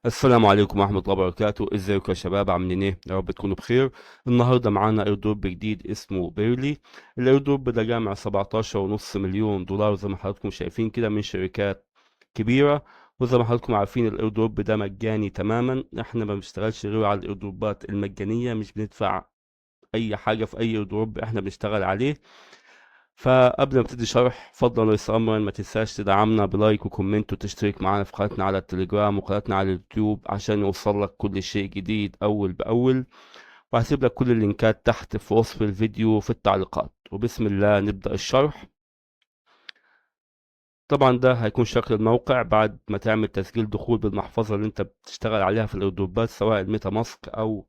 السلام عليكم ورحمة الله وبركاته. ازيكم يا شباب، عاملين ايه؟ يا رب تكونوا بخير. النهارده معانا airdrop جديد اسمه بيرلي. ال airdrop ده جامع 17.5 مليون دولار زي ما حضراتكم شايفين كده من شركات كبيرة. وزي ما حضراتكم عارفين ال airdrop ده مجاني تماما، احنا ما بنشتغلش غير على ال airdrop ات المجانية، مش بندفع اي حاجة في اي airdrop احنا بنشتغل عليه. فقبل ما ابتدي شرح، فضلا وليس امرا ما تنساش تدعمنا ب like و comment وتشترك معانا في قناتنا على التليجرام وقناتنا على اليوتيوب عشان يوصل لك كل شيء جديد اول باول. وهسيب لك كل ال link ات تحت في وصف الفيديو في التعليقات. وبسم الله نبدأ الشرح. طبعا ده هيكون شكل الموقع بعد ما تعمل تسجيل دخول بالمحفظة اللي انت بتشتغل عليها في ال airdrop ات، سواء الميتا ماسك او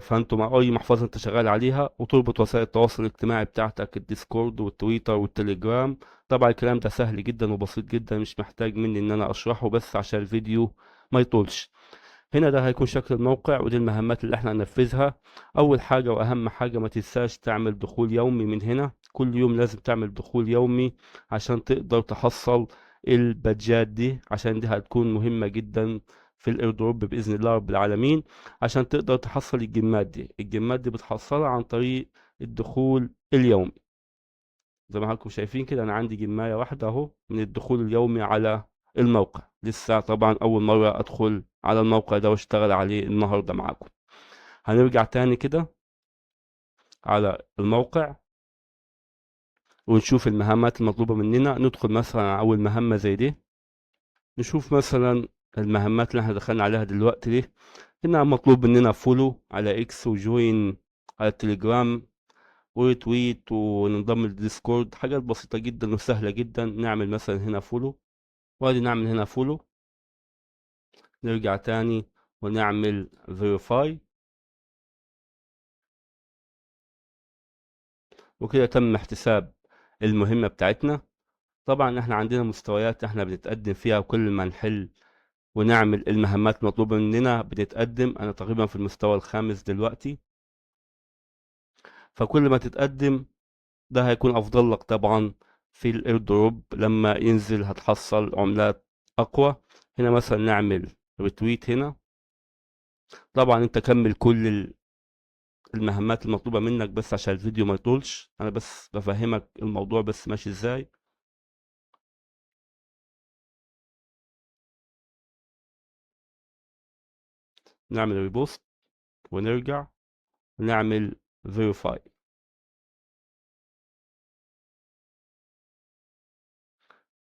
فانتوم او اي محفظة انت شغال عليها، وتربط وسائل التواصل الاجتماعي بتاعتك الديسكورد والتويتر والتليجرام. طبعا الكلام ده سهل جدا وبسيط جدا، مش محتاج مني ان انا اشرحه، بس عشان الفيديو ما يطولش. هنا ده هيكون شكل الموقع ودي المهمات اللي احنا هننفذها. اول حاجة واهم حاجة، ما تنساش تعمل دخول يومي من هنا، كل يوم لازم تعمل دخول يومي عشان تقدر تحصل البادجات دي، عشان دي هتكون مهمة جدا في ال airdrop باذن الله رب العالمين، عشان تقدر تحصل ال gem ات دي. ال gem ات دي بتحصلها عن طريق الدخول اليومي. زي ما حضراتكم شايفين كده انا عندي gem اية واحدة اهو من الدخول اليومي على الموقع. لسه طبعا اول مرة ادخل على الموقع ده واشتغل عليه النهاردة معاكم. هنرجع تاني كده على الموقع ونشوف المهمات المطلوبة مننا. ندخل مثلا على اول مهمة زي دي، نشوف مثلا المهمات اللي احنا دخلنا عليها دلوقتي دي. هنا مطلوب مننا follow على اكس و join على التليجرام و retweet وننضم للديسكورد، حاجات بسيطة جدا وسهلة جدا. نعمل مثلا هنا follow، وادي نعمل هنا follow، نرجع تاني ونعمل verify، وكده تم احتساب المهمة بتاعتنا. طبعا احنا عندنا مستويات احنا بنتقدم فيها، وكل ما نحل ونعمل المهمات المطلوبة مننا بنتقدم. انا تقريبا في المستوى الخامس دلوقتي، فكل ما تتقدم ده هيكون افضل لك طبعا في ال airdrop لما ينزل هتحصل عملات اقوى. هنا مثلا نعمل retweet هنا. طبعا انت كمل كل المهمات المطلوبة منك بس عشان الفيديو ما يطولش، انا بس بفهمك الموضوع بس ماشي ازاي. نعمل repost ونرجع ونعمل verify،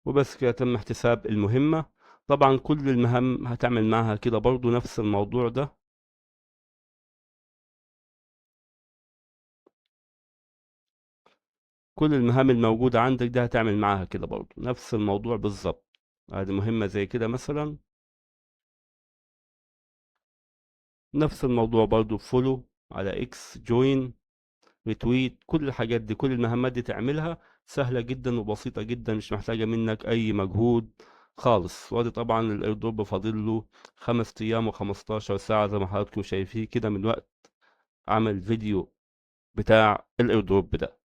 وبس كده تم احتساب المهمة. طبعا كل المهام هتعمل معها كده برضو نفس الموضوع ده. كل المهام الموجودة عندك ده هتعمل معاها كده برضو نفس الموضوع بالظبط. ادي مهمة زي كده مثلا، نفس الموضوع برضو، follow على اكس، join، retweet، كل الحاجات دي، كل المهمات دي تعملها سهلة جدا وبسيطة جدا، مش محتاجة منك اي مجهود خالص. وادي طبعا ال airdrop فاضل له 5 ايام وخمستاشر ساعة زي ما حضراتكم شايفين كده من وقت عمل فيديو بتاع ال airdrop ده.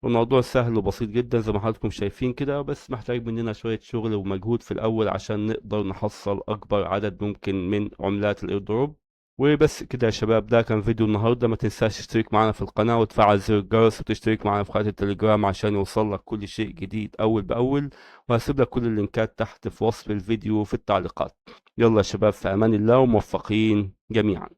والموضوع سهل وبسيط جدا زي ما حضراتكم شايفين كده، بس محتاج مننا شوية شغل ومجهود في الأول عشان نقدر نحصل أكبر عدد ممكن من عملات ال airdrop. وبس كده يا شباب، ده كان فيديو النهاردة. ما تنساش تشترك معنا في القناة وتفعل زر الجرس وتشترك معنا في قناة التليجرام عشان يوصل لك كل شيء جديد أول بأول. وهسيب لك كل ال link ات تحت في وصف الفيديو في التعليقات. يلا يا شباب، في أمان الله وموفقين جميعا.